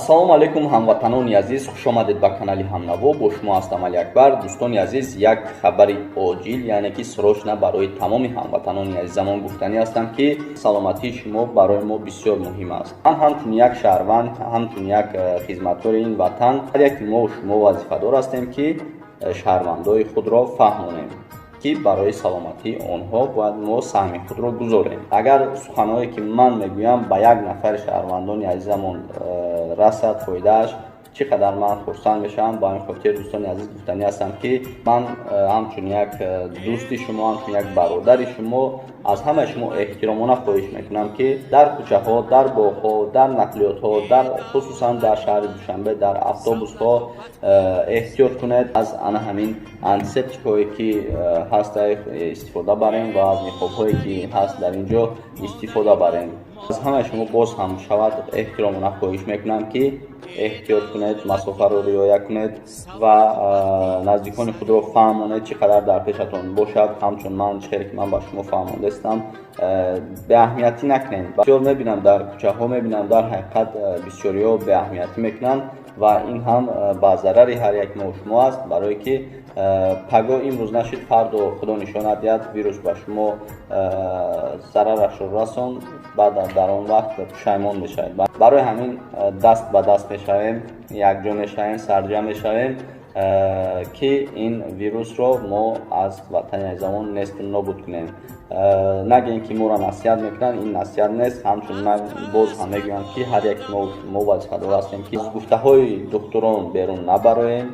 Ассалому алайкум, ҳамватанони азиз, хушомадед ба канали Ҳамнаво. Бо шумо ҳастам Алиакбар. Дӯстони азиз, як хабари оҷил, яъне ки срочно барои тамоми ҳамватанони азизамон гуфтанӣ ҳастам, ки саломатии шумо барои мо бисёр муҳим аст. Ман ҳамчун як шаҳрванд, ҳамчун як хизматкори ин ватан, ҳар яки мо шумо вазифадор ҳастем, ки шаҳрвандои худро фаҳмонем, ки барои саломатии онҳо бояд мо саҳми худро гузорем. Агар суханҳое, ки ман мегӯям, ба як нафари шаҳрвандони азизамон расад фоидааш, чӣ қадар ман хурсанд мешавам. Ба ҳамин хотир, дӯстони азиз, гуфтанӣ ҳастам, ки ман ҳамчун як дӯсти шумо, ҳамчун як бародари шумо аз ҳамаи шумо эҳтиромона хоҳиш мекунам, ки дар кӯчаҳо, дар боғҳо, дар нақлиётҳо, дар хусусан дар шаҳри Душанбе дар автобусҳо эҳтиёт кунед, аз ана ҳамин антисептикҳое, ки ҳаст, истифода барем ва аз ниқобҳое, ки ҳаст дар ин ҷо, истифода барем. Аз ҳамаи шумо боз ҳам шавад эҳтиромона хоҳиш мекунам, ки эҳтиёт кунед, масофаро риоя кунед ва наздикони худро фаҳмонед, чӣ қадар дар пешатон бошад. Ҳамчун ман, чӣ хеле ки ман ба шумо фаҳмондаистам, беаҳамиятӣ накунед. Бисёр мебинам, дар кӯчаҳо мебинам, дар ҳақиқат бисёриҳо беаҳамиятӣ мекунанд ва ин ҳам ба зарари ҳар як мо шумо аст, барое ки пагоҳ, имрӯз нашид, фардо, Худо нишонат диҳад, вирус ба шумо зарарашро расон, баъд дар он вақт пушаймон мешавед. Барои ҳамин даст ба даст мешавем, якҷо мешавем, сарҷамъ мешавем, ки ин вирусро мо аз ватани азизамон несту нобуд кунем. Нагӯем, ки моро насиҳат мекунанд, ин насиҳат нест. Ҳамчун ман боз ҳам мегӯям, ки ҳар яки мо вазифадор ҳастем, ки аз гуфтаҳои духтурон берун набароем,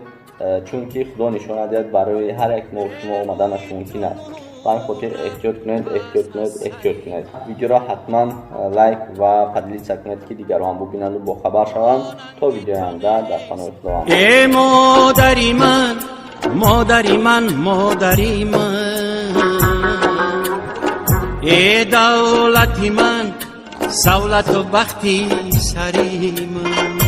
чунки Худо нишона диҳад, барои ҳар як мо шумо омаданаш мумкин аст. Ба ҳамин хотир эҳтиёт кунед, эҳтиёт кунед, эҳтиёт кунед. Видеоро ҳатман лайк ва поделиться кунед, ки дигарон ҳам бубинанду бохабар шаванд. То видеои оянда, дар паноҳи Худованд. Э модари ман, модари ман, модари ман, э давлати ман, савлату бахти сари ман.